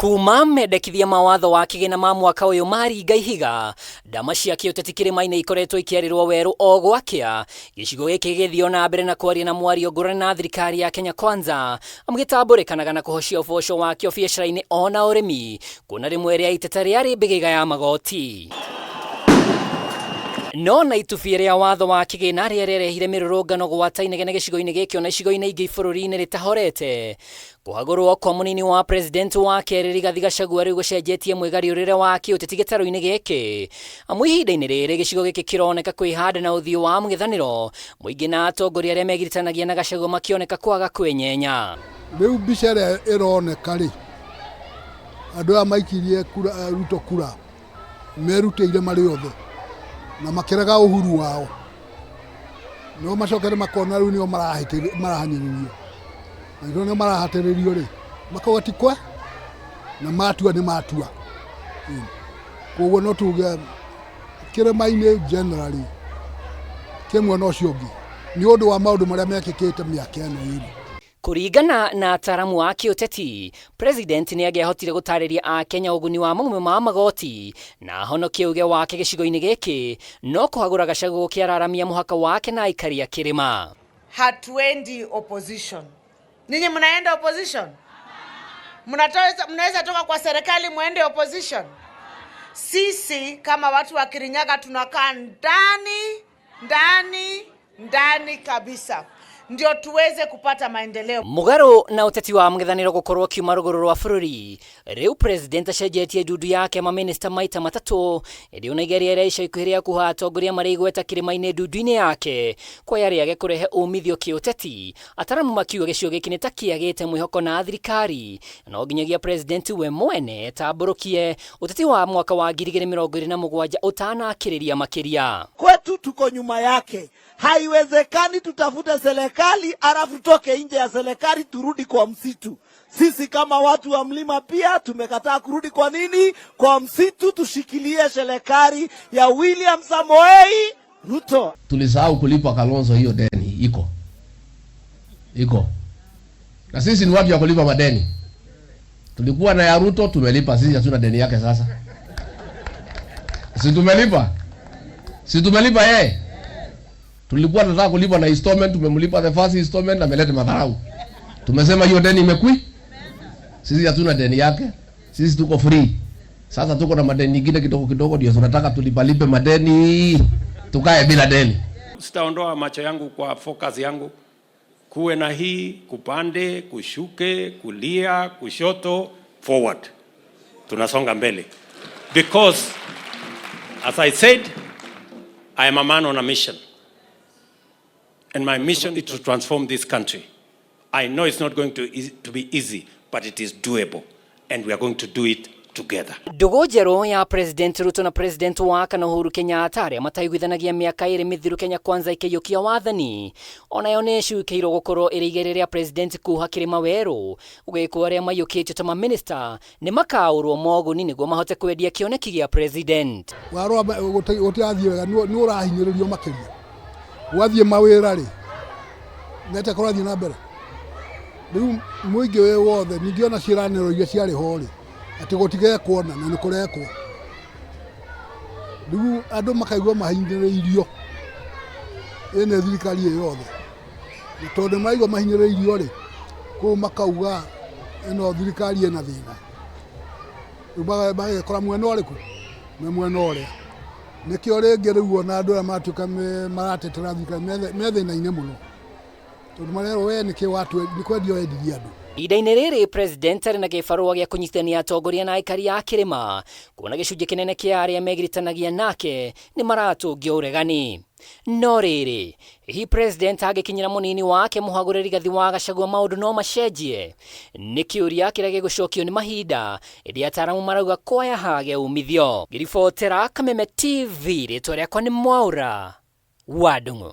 Kuma mendekithia ma watho wa kĩgĩna ma mwaka ũyũ maringa ihiga, ndama cia kĩũteti kĩrĩma-inĩ ikoretwo ikĩarĩrwo werũ o gwakĩa, gĩcigo gĩkĩ gĩgĩthiĩ o na mbere na kwaria na mwario ngũrani na thirikari ya Kenya Kwanza, amu gĩtambũrĩkanaga na kũhocia ũboco wakĩo biacara-inĩ o na ũrĩmi, kuona rĩmwe rĩa iteta rĩarĩ mbĩgĩga ya magoti. No na itubia rĩa watho wa kĩgĩna rĩa rĩarehire mĩrũrũngano gwata inegene gĩcigo-inĩ gĩkĩ ona icigo-inĩ ingĩ bũrũri-inĩ rĩtahorete. Kũhagũrwo kwa mũnini wa president wa kerĩ Rigathi Gachagua rĩu gũcenjetie mwĩgariũrĩre wa kĩũteti gĩtarũ-inĩ gĩkĩ. Amu ihinda-inĩ rĩrĩ gĩcigo gĩkĩ kĩroneka kwĩhanda na ũthiũ wa mũng'ethanĩro, mũingĩ na atongoria arĩa megiritanagia na Gachagua makĩoneka kwaga kwĩnyenya. Rĩu mbica ĩrĩa ĩroneka rĩ, andũ aya maikirie kura, Ruto kura merutĩire marĩ othe na makĩrega ũhuru wao no macokere makona rĩu nĩo marahanyĩrĩrio na nĩo nĩo marahatĩrĩrio rĩ makauga ti kwa na matua nĩ matua koguo no tuge kĩrĩma-inĩ generally kĩ mwena ũcio ũngĩ nĩ ũndũ wa maũndũ marĩa mekĩkĩte mĩaka ĩno ĩrĩ. Kũringana na ataaramu a kĩũteti, President nĩ angĩahotire gũtarĩria Akenya ũguni wa maumio ma magoti na ahonokie uge wake gĩcigo-inĩ gĩkĩ, no kũhagũra Gachagua gũkĩararamia mũhaka wake na aikari a kĩrĩma. Hatuendi opposition. Ninyi mnaenda opposition? Mnatoweza, mnaweza toka kwa serikali muende opposition? Sisi kama watu wa Kirinyaga tunakaa ndani ndani ndani kabisa ndio tuweze kupata maendeleo. Mũgarũ na ũteti wa mũng'ethanĩro gũkorwo kiuma rũgũrũ rwa bũrũri, rĩu president acenjetie ndundu yake mamĩnĩsta maita matatũ, ĩndĩ ona igeria rĩa ica ikuhĩ rĩa kuha atongoria marĩ igweta kĩrĩma-inĩ ndundu-inĩ yake kwaya rĩage kũrehe umithio kĩũteti, ataramu makiuga gĩcigo gĩkĩ nĩ ta kĩagĩte mwĩhoko na thirikari no nginyagia president we mwene tambũrũkie ũteti wa mwaka wa 2027 ũtanakĩrĩria makĩria. Kwetu tuko nyuma yake. Haiwezekani tutafute serikali alafu tutoke nje ya serikali turudi kwa msitu. Sisi kama watu wa mlima pia tumekataa kurudi. Kwa nini? Kwa msitu. Tushikilie serikali ya William Samoei Ruto. Tulisahau kulipa Kalonzo hiyo deni iko iko, na sisi ni watu ya kulipa madeni. Tulikuwa na ya Ruto tumelipa, sisi hatuna deni yake sasa. Si tumelipa? Si tumelipa yeye? Tulikuwa tunataka kulipa na installment, tumemlipa the first installment, ameleta madharau. Tumesema hiyo deni imekwi. Sisi hatuna deni yake. Sisi tuko free. Sasa tuko na madeni nyingine kidogo kidogo, ndio tunataka tulipalipe madeni, tukae bila deni. Sitaondoa macho yangu kwa focus yangu, kuwe na hii kupande, kushuke, kulia, kushoto, forward, tunasonga mbele because as I said, I am a man on a mission and my mission is to transform this country. I know it's not going to be easy, but it is doable and we are going to do it together. Ndũgũ njerũ ya President Ruto na President wa kana Uhuru Kenyatta arĩa mataiguithanagia mĩaka ĩrĩ mĩthiru Kenya Kwanza ĩkĩiyũkia wathani onayo nĩ ĩcukĩirwo gũkorwo ĩrĩ igeria rĩa President kuha kĩrĩma werũ gũgĩkwo arĩa maiyũkĩtio ta mamĩnĩsta nĩ makaũrwo moguni nĩguo mahote kwendia kĩoneki gĩa President. Warora gũtirathiĩ wega nĩ ũrahinyĩrĩrio makĩria gwathiĩ mawĩra rĩ nete kũrathiĩ na mbere rĩu mũingĩ wĩ wothe ningĩ ona ciĩranĩro iria ciarĩ ho rĩ atĩ gũtigekwo na nĩ kũrekwo rĩu andũ makaigua mahinyĩrĩirio ĩ nĩ thirikari ĩ yothe na tondũ maraigua mahinyĩrĩirio rĩ kũu makauga ĩno thirikari ĩna thĩna rĩu magekora mwena ũrĩkũ me mwena ũrĩa nĩkĩo rĩngĩ rĩu ona andũ arĩa maratuĩka maratetera thirikari me thĩna-inĩ mũno tondũ marerwo we nĩkĩ nĩ kwendia wendirie andũ. Ihinda-inĩ rĩrĩ President arĩ na gĩbarũa gĩa kũnyitithania atongoria na aikari a kĩrĩma kuona gĩcunjĩ kĩnene kĩa arĩa megiritanagia nake nĩ maratũngio ũregani. No rĩrĩ, hihi President angĩkinyĩra mũnini wake mũhagũre Rigathi wa Gachagua maũndũ no macenjie? Nĩ kĩũria kĩrĩa gĩgũcokio nĩ mahinda, ĩndĩ ataramu marauga kwaya hage umithio. Ngĩribotera Kameme TV, rĩtwa rĩakwa nĩ Mwaũra wa Ndung'u.